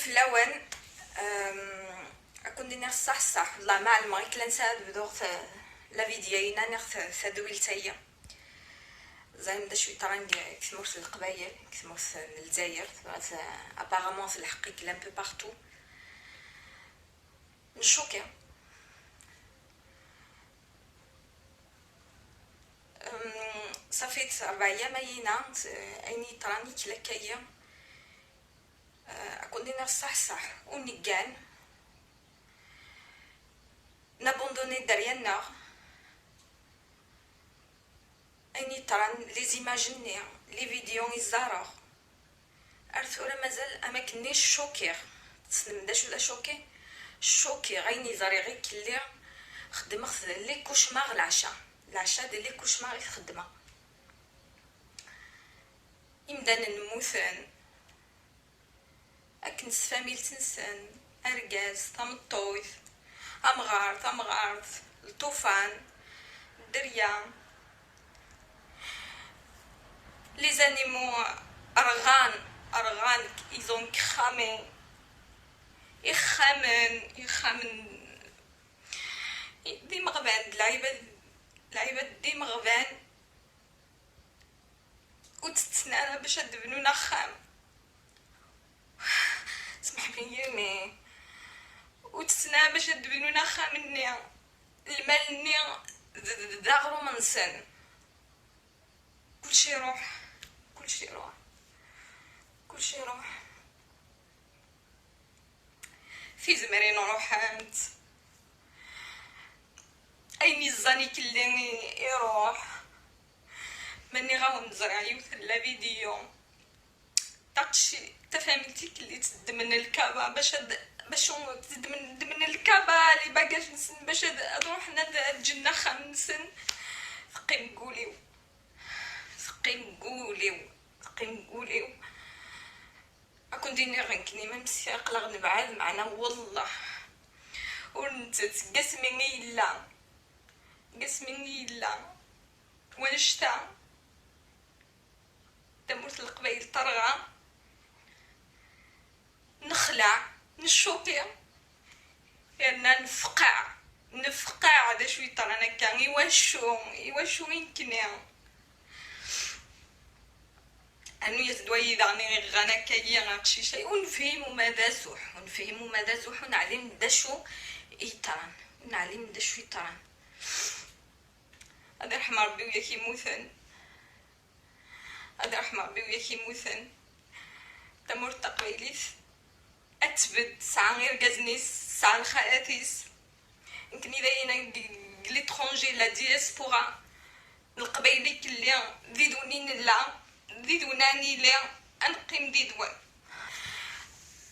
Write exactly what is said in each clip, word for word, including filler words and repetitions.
Fell-awen, euh, ad ken-d-iniɣ ṣṣeḥ ṣṣeḥ, wallah ma ɛelmeɣ i klan saɛa ad bduɣ ta-, la vidéo-ina neɣ ta-, tadwilt-agi. Ẓayen d acu yeḍran deg, deg tmurt n Leqbayel, deg tmurt n Lezzayer, tebɣa t-, apparemment telḥeq-ik un peu partout. Ncuki. Hum, ṣafi rebɛa yyam ayina, t-, ayen yeḍran i klan akka-yi. Euh, ad ken-d-iniɣ ṣṣeḥ ṣṣeḥ, ur neggan, nabanduni dderya-nneɣ, ayen yeḍran, les images-nni, les vidéos i ẓẓareɣ. Ar tura mazal am akken-nni ccukiɣ. Tessnem d acu d acuki? Ccukiɣ, ayen i ẓriɣ i kelli, xeddmeɣ-t d les cauchemars leɛca. Leɛca d les cauchemars i t-xeddmeɣ. Imdanen mmuten. Akken s tfamilt-nsen, argaz, tameṭṭut, amɣar, tamɣart, lṭufan, dderya. Les animaux rɣan, rɣan, ils ont cramé. Ixxamen, ixxamen d imeɣban, d lɛibad, lɛibad d imeɣban. Ur ttetten ara bac ad d-bnun axxam. Smeḥ-iyi, mais ur ttetten ara bac ad d-bnun axxam-nni. Lmal-nni d, d, d aɣrum-nsen. Kulci iruḥ, kulci iruḥ, kulci iruḥ. Tizemrin ruḥent. Ayen yeẓẓan ikelli i-, iruḥ. Ma nniɣ-awen ẓriɣ yiwet n la vidéo. Taqci-, tafamilt ikelli ttedmen lkaba bac ad, bac u-, ttedmen, ddmen lkaba, les bagages-nsen bac ad, ad ruḥen ad, ad ǧǧen axxam-nsen. Teqqim deg wul-iw. Teqqim deg wul-iw. Teqqim deg wul-iw. Ad ken-d-iniɣ nekkni, même si aql-aɣ nebɛed, meɛna wellah ur nettat. Seg asmi i yella, seg asmi i yella wannect-a, tamurt n Leqbayel terɣa, nexleɛ, neccuki. Yerna nefqeɛ, nefqeɛ d acu yeḍran akka, iwacu, iwacu i nekkni? Anu-yas-d wayi daɣen i ɣɣan akka-yi aqcic-a, ur nefhim uma d asuḥ, ur nefhim uma d asuḥ, ur neɛlim d acu i yeḍran, ur neɛlim d acu yeḍran. Ad irḥem Rebbi wid akk yemmuten. Ad irḥem Rebbi wid akk yemmuten. Tamurt taqbaylit ad tbedd, tesɛa irgazen-is, tesɛa lxalat-is. Nekkni dayen deg, deg l'étranger, la diaspora n Leqbayel i yelli, d idwen i nella, d idwen ad nili, ad neqqim d idwen.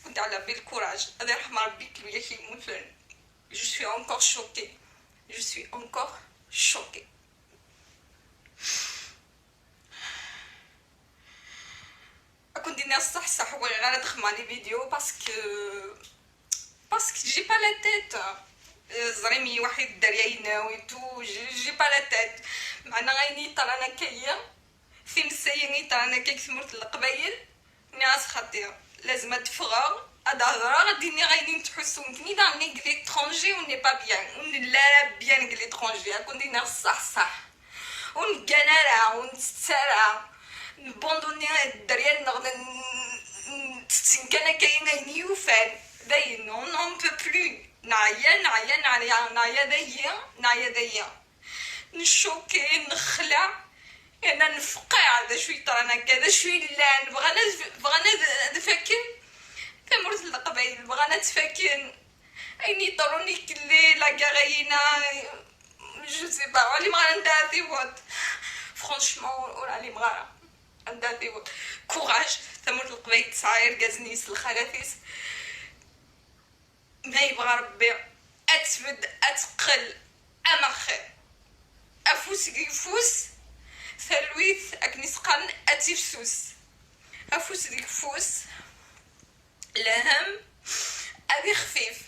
Kud ɛla bil courage, ad irḥem Rebbi wid akk yemmuten. Je suis encore choquée. Je suis encore choquée. Ad ken-d-iniɣ ṣṣeḥ ṣṣeḥ, ur bɣiɣ ara ad xedmeɣ les vidéos parce que, parce que j'ai pas la tête. Euh, ẓrim yiwaḥid dderya-inu et tout, j'ai, j'ai pas la tête. Meɛna ayen i yeḍran akka-yi, times-ayi i yeḍran akka deg tmurt n Leqbayel, nniɣ-as xaṭi, lazem ad d-ffɣeɣ, ad d-hedreɣ, ad d-iniɣ ayen i nettḥussu nekkni. Daɣen nekk di l'étranger, on n'est pas bien, ur nelli ara bien deg l'étranger, ad ken-d-iniɣ ṣṣeḥ ṣṣeḥ. Ur neggan ara, ur nettett ara, nbunduni dderya-nneɣ, n-, n-, ntetten kan akka ayen i yufan. Dayen, on n'en peut plus. Neɛya, neɛya, neɛya, neɛya dayi, neɛya dayi. Ncuki, nexleɛ, yerna nefqeɛ d acu yeḍran akka, d acu yellan, bɣan ad, bɣan ad, ad fakken tamurt n Leqbayel, bɣan ad tt-fakken. Ayen yeḍrun ikelli, la guerre-ayina, je sais pas, ur ɛlimeɣ ara anda ara tiweḍ. Franchement, ur ɛlimeɣ ara anda ara tiweḍ. Courage, tamurt n Leqbayel tesɛa irgazen-is, lxalat-is. Ma yebɣa Rebbi, ad tbedd, ad teqqel am axir. Afus deg ufus, talwit, akken i s-qqaren, ad tifsus. Afus deg ufus, lhemm ad ixfif.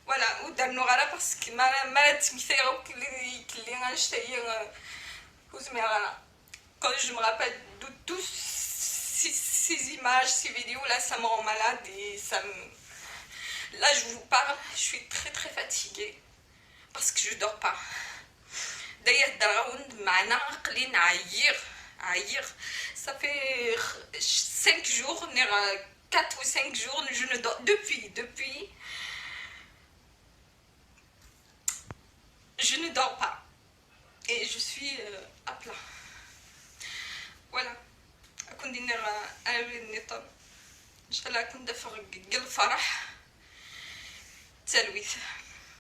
Voilà, ur d-rennuɣ ara parce que mi ara, mi ara d-ttmektayeɣ akk ikelli annect-agi, euh, ur zmireɣ ara. Quand je me rappelle de tout ce, Ces images, ces vidéos là, ça me rend malade et ça me... Là, je vous parle, je suis très très fatiguée parce que je dors pas. D'ailleurs, دراون معنا عقلي نعير عير. Ça fait cinq jours, نرى quatre ou cinq jours, je ne dors depuis depuis je ne dors pas et je suis euh, à plat. Voilà. كون دينير أنا النطن إن شاء الله كون دفغ الفرح تلويث.